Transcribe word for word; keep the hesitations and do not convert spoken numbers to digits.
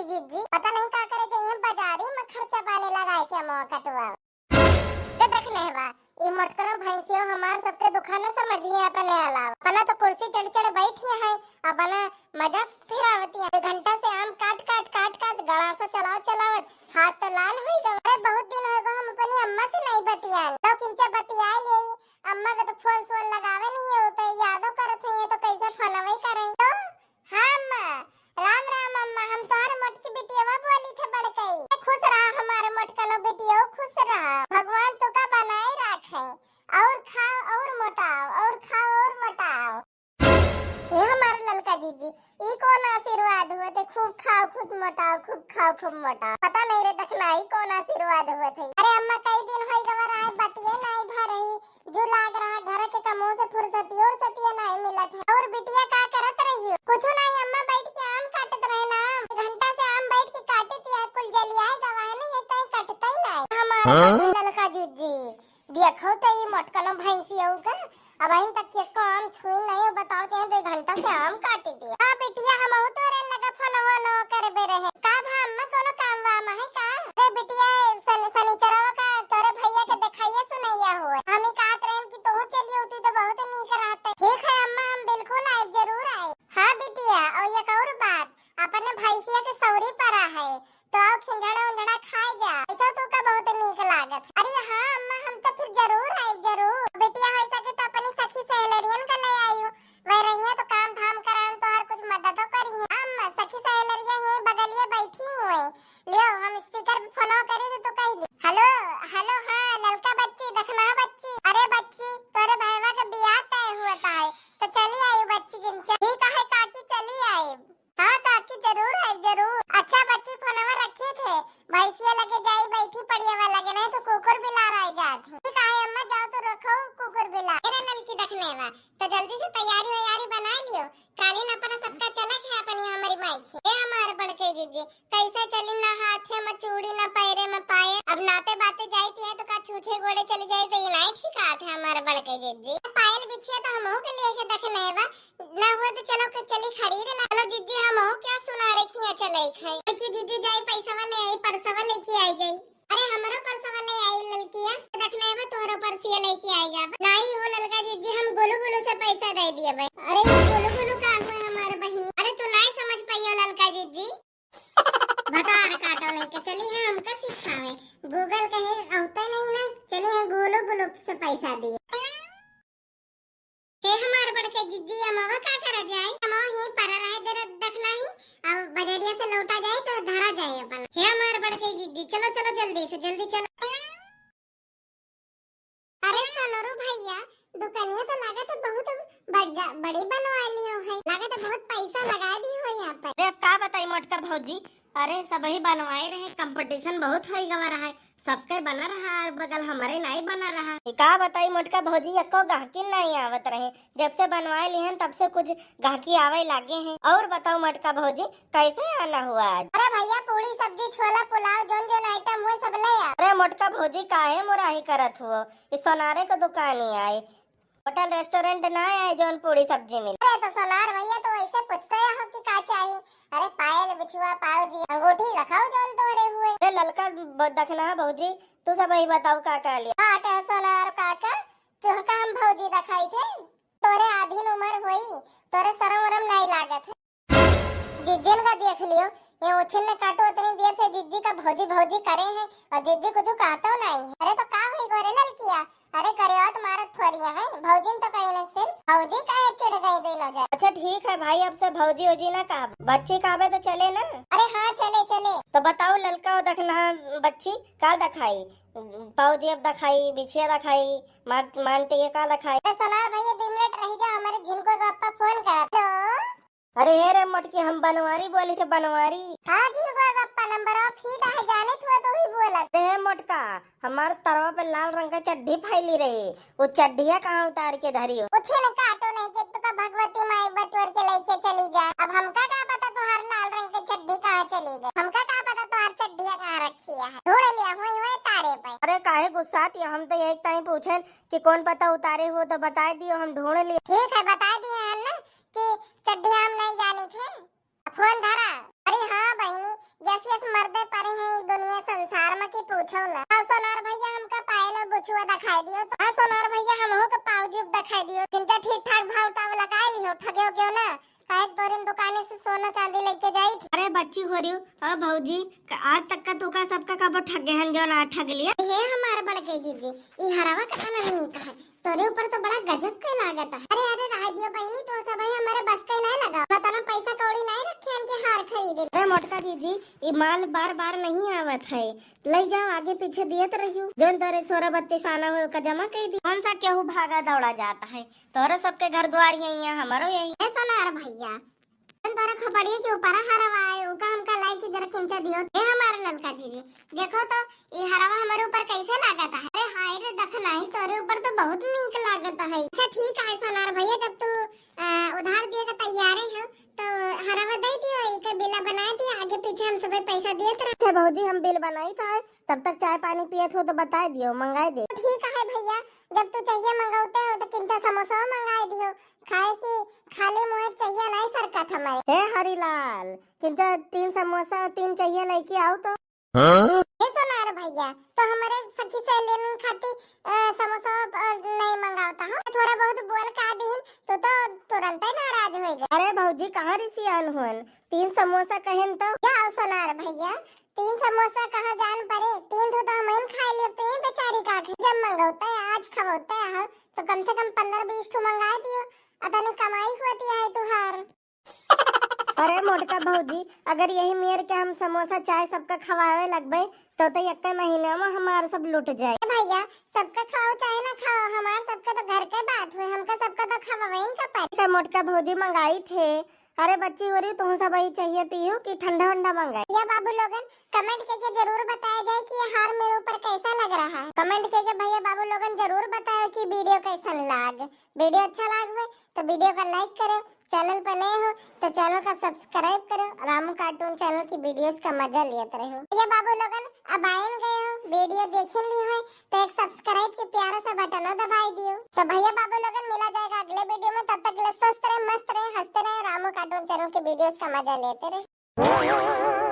जिज्जी, पता नहीं का करे जाइए, बाजारी में खर्चा पानी लगाए के अमवा कटवा। के देख ले बा, ई मोटकनो भैंसियो हमार सबके दुखा न समझिए अपने अलावा। अपना तो कुर्सी चढ़ चढ़ बैठी है, अपना मजा फिरावती है। एक घंटा से आम काट काट काट काट गड़ासा चलावत चलावत हाथ तो लाल हुई गवा। अरे बहुत दिन हो गवा हम अपनी अम्मा से नहीं बतियान। तो किंचा बतिया ले, अम्मा के तो फोन सोन लगावे नहीं होते, यादो करत हुई तो कैसे फोनवे करें। तो हाँ अम्मा, राम राम अम्मा, हम तोहर मोटकी बिटियावा बोली थे बड़कई। खुश रहा हमारे मोटकनो बिटियो, खुश रहा, भगवान तोका बनाए रखे। और खाओ और मोटाओ, और खाओ और मोटाओ। ये हमारे ललका जिज्जी, ई कौन आशीर्वाद हुए थे? खूब खाओ, खूब मोटाओ, खूब खाओ, खूब मोटाओ। पता नहीं रे दखना, ई कौन आशीर्वाद हुए थे? अरे अम्मा, कई दिन होई गवा रहा है, बतिये नहीं भा रही। जो लाग रहा घर के कमो से फुर्सतियो उर्सतियो नहीं मिलत है। और बिटिया का करत रही हो? कुछ नहीं अम्मा, बैठ के आम काटत रहे ना, एक घंटा से आम बैठ के काटत या कुल जलियाए गवा है नहीं, ये कहीं कटते ही नहीं। हमारे हाँ? ललका जिज्जी, देखो तो ये मोटकनो भैंसियो का, अबहिन तक के काम छुई नहीं, बताओ ते दो घंटा से आम काट दिया। हाँ बिटिया, हमहू तोरे लगा फोनवा न करबे रहे। का भा अम्मा, कोनो काम वाम है का? अरे बिटिया, सन-, सनीचरवा का तोरे भैया के देखाइए सुनैया हुए। हम ही कहत रहन कि तोहू चली होती तो बहुत नीक रहते। ठीक है अम्मा, हम बिल्कुल आए, जरूर आए। हाँ बिटिया, और एक और बात, अपने भैंसिया के सौरी परा है, तो आओ खिंझड़ा उंझड़ा खाए जा, ऐसा तो का बहुत नीक लागत। अरे हाँ अम्मा, हम तो फिर जरूर आए, जरूर। बिटिया हो सके तो अपनी सखी सहेलरियन का ले आइयो, वह रहिया तो काम धाम करान तो हर कुछ मददो करी है। अम्मा, सखी सहेलरिया यहीं बगलिए बैठी हुए, लियो हम स्पीकर पे फोन करी तो तू कह दी, "हेलो, हेलो, हाँ ललका बच्ची, दखना बच्ची, अरे बच्ची तोरे भैया के बियाह तय हुआ है, तो चली आई बच्ची किंचा।" ठीक है काकी, चली आई। हाँ काकी, जरूर आइब, जरूर। अच्छा बच्ची, फोनवा रखी थे, भैंसिया लगे जाई बैठी पड़ियावा लगे, नहीं तो कुकुर बिलार आ जात है। ठीक है अम्मा, जाओ तो रखो कुकुर बिलार। अरे ललकी दखनेवा, तो जल्दी से तैयारी वैयारी बनाए लियो, कालीन अपना सबका चलक है अपनी हमारी माई के। ए हमारे बड़के जिज्जी, कैसे चली, ना हाथे में चूड़ी, ना पैरे में पायल। अब नाते बाते जाइत है तो का छूछे गोड़े चली जाए तो ये नहीं ठीक आत है हमारे बड़के जिज्जी। पायल बिछिया तो हमहू के लिए के दखनेवा, ना हुआ तो चलो के चली खरीद ला। चलो जिज्जी, हम हो क्या सुना रखी है, चले खाई। कि जिज्जी जाई पैसा वाले आई, परसवा लेके आई जाई। अरे हमरो परसवा ले आई ललकिया, रखना है तोहरो परसिया लेके आई जाब। नहीं हो ललका जिज्जी, हम गोलू गोलू से पैसा दे दिए भाई। अरे ये गोलू गोलू का हुआ हमारे बहिनी? अरे तू नहीं समझ पाइयो ललका जिज्जी। भतार काटो लेके चली है हमका सिखावे। गूगल कहे औते नहीं ना, चली है गोलू गोलू से पैसा दिए। हे हमार बड़के जिज्जी, अमवा का करा जाए? अमवा ही परा रहे दे दखना ही, अब बजरिया से लौटा जाए तो धरा जाए अपन। हे हमार बड़के जिज्जी, चलो चलो जल्दी से, जल्दी चलो। अरे सोनरू भैया, दुकानिया तो लागत है बहुत बड़-, बड़ी बनवा ली हो है, लागत है बहुत पैसा लगा दी हो यहाँ पर। अरे का बताई मोटका भौजी, अरे सबही बनवाए रहे, कंपटीशन बहुत होई गवा रहा है, सबके बना रहा, और बगल हमरे नहीं बना रहा। का बताई मोटका भौजी, एको गाहकी नहीं आवत रहे, जब से बनवाए लिहन तब से कुछ गाहकी आवे लागे हैं। और बताओ मोटका भौजी, कैसे आना हुआ आज? अरे भैया, पूरी सब्जी, छोला, पुलाव, जोन जोन आइटम हुए सब ले आ। अरे मोटका भौजी, काहे मुराही करत हुओ? इस सोनारे को दुकान ही आए, होटल रेस्टोरेंट ना आए जौन पूरी सब्जी मिले। अरे तो सोनार भैया, तो ऐसे पूछते हो कि का चाहिए? अरे पायल, बिछुआ, पाउजी, अंगूठी रखाओ जौन तोहरे हुए। अरे ललका ब-, दखना भौजी, तू सबही बताओ का का लिया? हाँ तो सोनार काका, तुहका हम भौजी दिखाई थे, तोरे आधीन उम्र होई, तोरे शरम वरम नहीं लागत है। जिज्जन का देख लियो, ये उछिन ने काटो, इतनी देर से जिज्जी का भौजी भौजी करे हैं और जिज्जी कुछ कहतो नहीं है। अरे तो का हुई गोरे ललकिया? अरे करे और मारत थोड़िया है, भौजिन तो कहीं नहीं सिर, भौजी काहे चिढ़ गई दोनों जन। अच्छा ठीक है भाई, अब से भौजी वौजी ना कहा, बच्ची कहबे तो चले ना? अरे हाँ चले चले। तो बताओ ललका वो दखना बच्ची का दिखाई, भौजी अब दिखाई, बिछिया दिखाई, मान मान टिके का दिखाई। अरे सोनार भैया दो मिनट रह जा, हमारे झिनको का अप्पा फोन करत। हेलो। अरे हे रे मोटकी, हम बनवारी बोली थे, बनवारी। हाँ झिनको का अप्पा, नंबर ऑफ हीट है, जाने तू तो ही बोलत। अरे हे मोटका, हमार तरवा पे लाल रंग का चड्ढी फैली रही, वो चड्ढिया कहाँ उतार के धरी हो? कुछ न काटो नहीं के तो का भगवती माई बटोर के लेके चली जाए। अब हमका का पता तोहार लाल रंग के चड्ढी कहाँ चली गई, हमका का पता तोहार चड्ढिया कहाँ रखी है, ढूंढ लिया हुई हुई तारे पे। अरे काहे गुस्सात या, हम तो यही ताई पूछन कि कौन पता उतारे हो तो बता दियो, हम ढूंढ लिए। ठीक है बता दिए हैं ना कि चड्ढिया हम नहीं जानी थे। अब फोन धरा। अरे हाँ बहिनी, यस यस मर्दे परे हैं ई दुनिया संसार में कि पूछो ना। हाँ सोनार भैया, हमका पायल और बुचुआ दिखाई दियो तो। हाँ सोनार भैया, हमहू के पाउजी दिखाई दियो। किंचा ठीक ठाक भाव ताव लगाई लियो, ठगे हो क्यों ना? काहे तोरिन दुकाने से सोना चांदी लेके जाई थी। अरे बच्ची हो रही हो, ओ भौजी, क-, आज तक का तू का सबका कबो ठगे हन जो ना ठग लिया? हे हमार बड़के जीजी, ई हरवा का तना नीक है। तोरे ऊपर तो बड़ा गजब के लागत है। अरे, अरे, रह दियो बहिनी, तो सब है हमारे बस के नहीं लगा। बताना पैसा कौड़ी नहीं रखे हमके हार खरीदे। अरे मोटका जीजी, ई माल बार बार नहीं आवत है, ले जाओ, आगे पीछे दियत रहियो। जोन तोरे सोरा बत्तीस आना हो का जमा कर दी। कौन सा केहू भागा दौड़ा जाता है? तोरे सबके घर द्वार यही है, हमारो यही। ए सोनार भैया, तोरा खोपड़िया के ऊपर हरवा है, उका हमका लाई के जरा किंचा दियो। ए हमार ललका जीजी, देखो तो ई हरवा हमारे ऊपर कैसे लागत है। अरे हाय रे, दखनाही तोरे ऊपर तो बहुत नीक लागत है। अच्छा ठीक है सोनार भैया, जब तू, अ, उधार दिए के तैयारे हो तो हरवा दे दियो, इके बिला बनाए दियो, आगे पीछे हम सुबह पैसा दिए तरह। अच्छा भौजी, हम बिल बनाई था, तब तक चाय पानी पियत हो तो बताए दियो, मंगाए दे। ठीक है भैया, जब तू चाहिए मंगाते हो तो किंचा समोसा मंगाए दियो, खाए की खाली मुँह चाहिए नहीं सरकत हमारे। हे हरिलाल, किंचा तीन समोसा और तीन चाहिए लेके आओ तो। हाँ? हे सोनार भैया, तो हमारे सखी सहेलियन खाती, अ, समोसा, अ, नहीं मंगावता हो। थोड़ा बहुत बोल का दीन, तू तो तुरंत ही नाराज हो गए। अरे भौजी, कहाँ रिसियान हुअन? तीन समोसा कहन तो। क्या हो सोनार भैया, तीन समोसा कहाँ जान पड़े, तीन ठो तो हम इन खा लिए, तो ये बेचारी का खाए? जब मंगौते हैं, आज खवौते हैं, तो कम से कम पन्द्रह बीस ठो मंगा दियो, अतनी कमाई होती है तुहार। अरे मोटका भौजी, अगर यही मेर के हम समोसा चाय सबका खवावे लगबे, तो तो एक महीना में हमार सब लुट जाए। ए भैया, सबका खाओ चाहे ना खाओ, हमार सबका तो घर के बात हुए, हमका सबका तो खवावे इनका पर। तो मोटका भौजी मंगाई थे। अरे बच्ची हो रही, तुम सब यही चाहिए पियो कि ठंडा वंडा मंगाई? या बाबू लोगन, कमेंट करके जरूर बताया जाए कि ये हार मेरे ऊपर कैसा लग रहा है। कमेंट करके भैया बाबू लोगन जरूर बताओ कि वीडियो कैसन लाग। वीडियो अच्छा लाग हुए तो वीडियो का लाइक करो, चैनल पर नए हो तो चैनल का सब्सक्राइब करो, रामू कार्टून चैनल की वीडियोस का मजा लेत रहो। भैया बाबू लोगन, अब आइन गए हो, वीडियो देख ली हो तो एक सब्सक्राइब के प्यारा सा बटन दबाई दियो। तो भैया बाबू लोगन, मिला जाएगा अगले वीडियो में, तब तक के लिए स्वस्थ रहे, मस्त रहे, हंसते रहे, रामू कार्टून चैनल की वीडियोस का मजा लेते रहे।